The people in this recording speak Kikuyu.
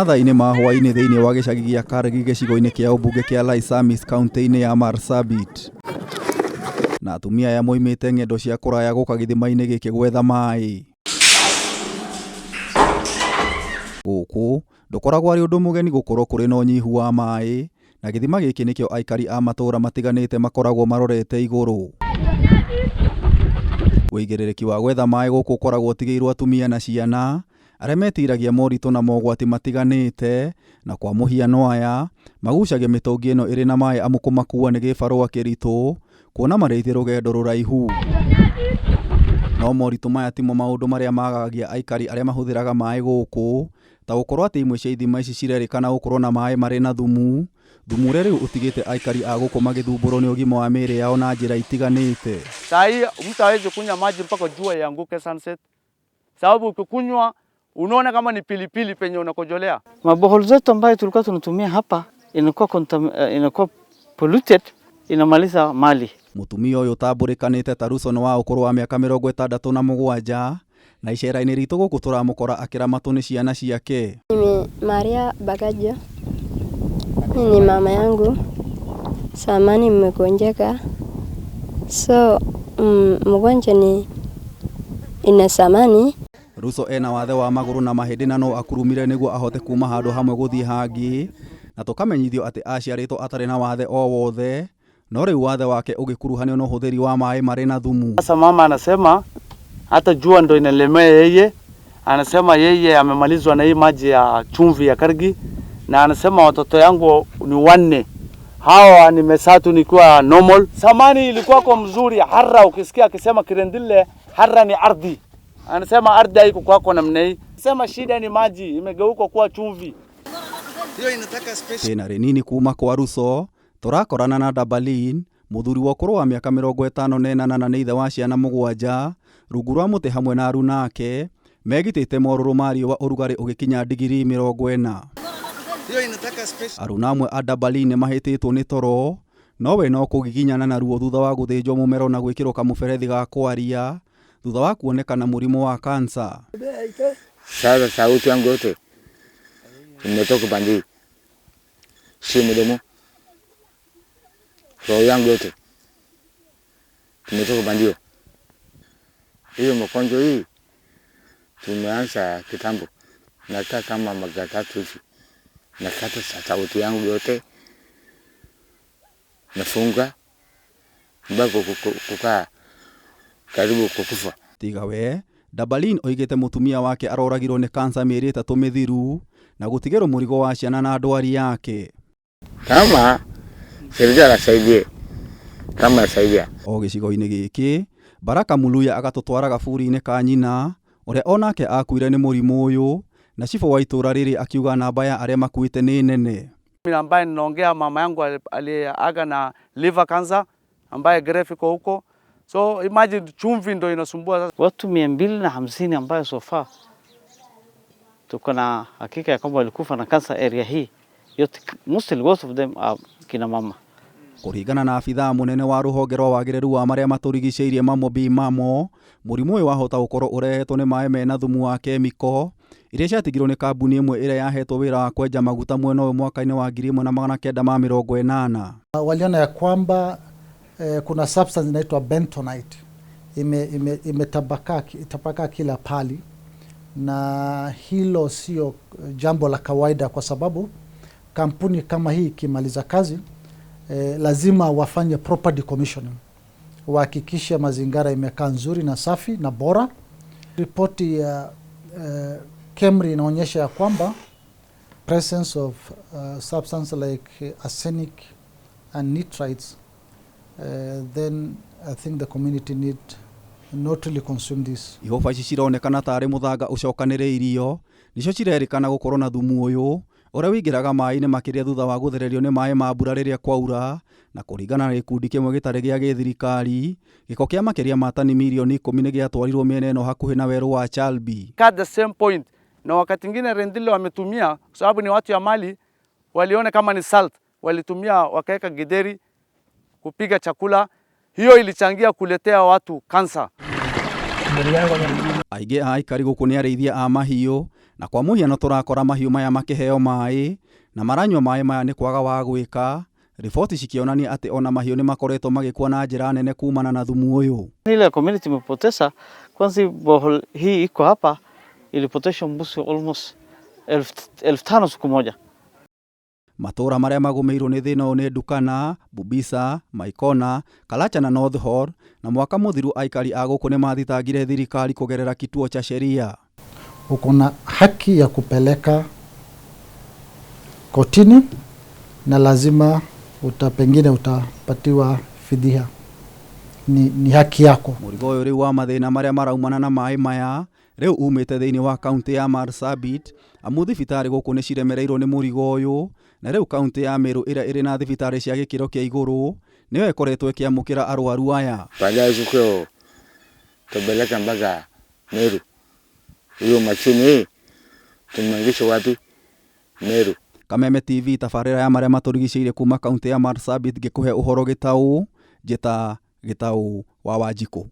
Mathaa-inĩ ma hwaĩ-inĩ thĩinĩ wa gĩcagi gĩa Kargi gĩcigo-inĩ kĩa ũmbunge kĩa Laisamis kaunti-inĩ ya Marsabit. Na atumia aya moimĩte ng'endo cia kũraya gũka gĩthima-inĩ gĩkĩ gwetha maĩ. Gũkũ ndũkoragwo arĩ ũndũ mũgeni gũkorwo kũrĩ na ũnyihu wa maĩ, na gĩthima gĩkĩ nĩkĩo aikari a matũũra matiganĩte makoragwo marorete igũrũ. Ũigĩrĩrĩki wa gwetha maĩ gũkũ ũkoragwo ũtigĩirwo atumia na ciana arĩa metiragia moritũ na mogwati matiganĩte, na kwa mũhiano aya magucagia mĩtũngi ĩno ĩrĩ na maĩ amu kũmakua nĩ gĩbarũa kĩritũ kuona marĩtie rũgendo rũraihu. No moritũ maya timo maũndũ marĩa magagia aikari arĩa mahũthĩraga maĩ gũkũ, ta gũkorwo atĩ imwe cia ithima ici cirerĩkana gũkorwo na maĩ marĩ na thumu, thumu ũrĩa rĩu ũtigĩte aikari a gũkũ magĩthumbũrwo nĩ ũgima wa mĩĩrĩ yao na njĩra itiganĩte. Saa hii mtu hawezi kunywa maji mpaka jua ianguke sunset, sababu ukikunywa unaona kama ni pilipili penye unakojolea. Maborehole zetu ambayo tulikuwa tunatumia hapa inakuwa inakuwa polluted, inamaliza mali. Mũtumia ũyũ ũtambũrĩkanĩte ta Ruson wa ũkũrũ wa mĩaka 67 na icera-inĩ ritũ gũkũ tũramũkora akĩramatwo nĩ ciana ciake. Mimi Maria Bagajo, mimi ni mama yangu. Samani mmegonjeka, so mgonjwa ni ina samani. Ruso ena wathe wa magũrũ na mahĩndĩ na no akurumire nĩguo ahote kuma handũ hamwe gũthiĩ hangĩ, na tũkamenyithio atĩ aciarĩtwo atarĩ na wathe o wothe, no rĩu wathe wake ũgĩkuruhanio na ũhũthĩri wa maĩ marĩ na thumu. Sasa mama anasema hata jua ndo inalemea yeye, anasema yeye amemalizwa na hii maji ya chumvi ya Kargi, na anasema watoto yangu ni wanne, hawa nimesatu nikiwa normal. Samani ilikuwa kwa mzuri hara, ukisikia akisema Kirendile hara ni ardhi, anasema ardhi haiko kwako namna hii. Sema shida ni maji imegeuka kuwa chumvi. Tena rĩnini kuma kwa Ruso tũrakorana na Dabalin mũthuri wa ũkũrũ wa mĩaka 58 na nĩ ithe wa ciana 7 rungu rwa mũtĩ hamwe na aruna ake megitĩte morũrũ ma riũa ũrugarĩ ũgĩkinya ndigirii 40. Aruna amwe a Dabalin nĩ mahĩtĩtwo nĩ toro no we no kũgiginyana na ruo thutha wa gũthĩnjwo mũmero na gwĩkĩrwo kamũberethi ga kwaria thutha wa kuonekana mũrimũ wa kansa. Sasa sauti yangu yote imetoka pande, si mdomo, roho yangu yote imetoka bandio. Hiyo mkonjo hii tumeanza kitambo, nakaa kama mwaka 3 hivi, nakata sauti yangu yote, nafunga mpaka kukaa karibu kukufa. Tiga we Dabalin oigĩte mũtumia wake aroragirwo nĩ kansa mĩeri 3 mĩthiru na gũtigĩrwo mũrigo wa ciana na ndwari yake. Kama serikali asaidie, kama asaidia. O gĩcigo-inĩ gĩkĩ Baraka Muluya agatũtwara gaburi-inĩ ka nyina ũrĩa onake akuire nĩ mũrimũ ũyũ, na cibũ wa itũũra rĩrĩ akiuga namba ya arĩa makuĩte nĩ nene. Mimi ambaye ninaongea, mama yangu aliaga na liver cancer ambaye gref iko huko. So imagine chumvi ndo inasumbua sasa. Watu 250 ambayo so far tuko na hakika ya kwamba walikufa na cancer area hii yote, mostly most of them are kina mama. Kũringana na abithaa mũnene wa rũhonge rwa wagĩrĩru wa marĩa matũrigicĩirie Mamo B Mamo, mũrimũ ũyũ wahota gũkorwo ũrehetwo nĩ maĩ mena thumu wa kemiko iria ciatigirwo nĩ kambuni ĩmwe ĩrĩa yahetwo wĩra wa kwenja maguta mwena ũyũ mwaka-inĩ wa 1980. Waliona ya kwamba kuna substance inaitwa bentonite imetapakaa kila pali, na hilo sio jambo la kawaida kwa sababu kampuni kama hii ikimaliza kazi lazima wafanye proper decommissioning, wahakikishe mazingira imekaa nzuri na safi na bora. Ripoti ya KEMRI inaonyesha ya kwamba presence of substance like arsenic and nitrites, then I think the community need not really consume this. Ihoba ici cironekana tarĩ mũthanga ũcokanĩrĩirio nicio cirerĩkana gũkorwo na thumu ũyũ ũrĩa wĩingĩraga maĩ-inĩ makĩria thutha wa gũthererio nĩ maĩ ma mbura rĩrĩa kwaura, na kũringana na gĩkundi kĩmwe gĩtarĩ gĩa gĩthirikari gĩko kĩa makĩria ma tani mirioni 10 nĩ gĩatwarirwo mĩena ĩno hakuhĩ na werũ wa Chalbi. At the same point, na wakati mwingine Rendile wametumia kwa sababu ni watu ya mali, waliona kama ni salt, walitumia wakaweka githeri kupiga chakula, hiyo ilichangia kuletea watu kansa. Aingĩ a aikari gũkũ nĩ arĩithia a mahiũ na Na kwa mũhiano tũrakora mahiũ maya makĩheo maĩ na maranyua maĩ maya nĩ kwaga wa gwĩka, riboti cikĩonania atĩ ona mahiũ nĩ makoretwo magĩkua na njĩra nene kumana na thumu ũyũ. Ile community imepoteza kwanza, borehole hii iko hapa ilipotesha mbuzi almost 5,000 siku moja. Matũũra marĩa magũmĩirwo nĩ thĩna ũyũ nĩ Ndukana, Bubisa, Maikona, Kalacha na North Horr, na mwaka mũthiru aikari a gũkũ nĩ mathitangire thirikari kũgerera kituo cha sheria. Uko na haki ya kupeleka kotini na lazima pengine utapatiwa fidia. Ni haki yako. Mũrigo ũyũ rĩu wa mathĩna marĩa maraumana na maĩ maya rĩu umĩte thĩinĩ wa kaunti ya Marsabit, amu thibitarĩ gũkũ nĩ ciremereirwo nĩ mũrigo ũyũ, na rĩu kaunti ya Meru ĩrĩa ĩrĩ na thibitarĩ cia gĩkĩro kĩa igũrũ nĩyo ĩkoretwo ĩkĩamũkĩra arwaru aya. Baadaye siku hiyo tupeleka mpaka Meru. Hiyo mashini hii tumeingisha wapi? Meru. Kameme TV tabarĩra ya marĩa matũrigicĩirie kuma kaunti ya Marsabit ngĩkũhe ũhoro gĩtaũ, njĩta Gĩtaũ wa Wanjikũ.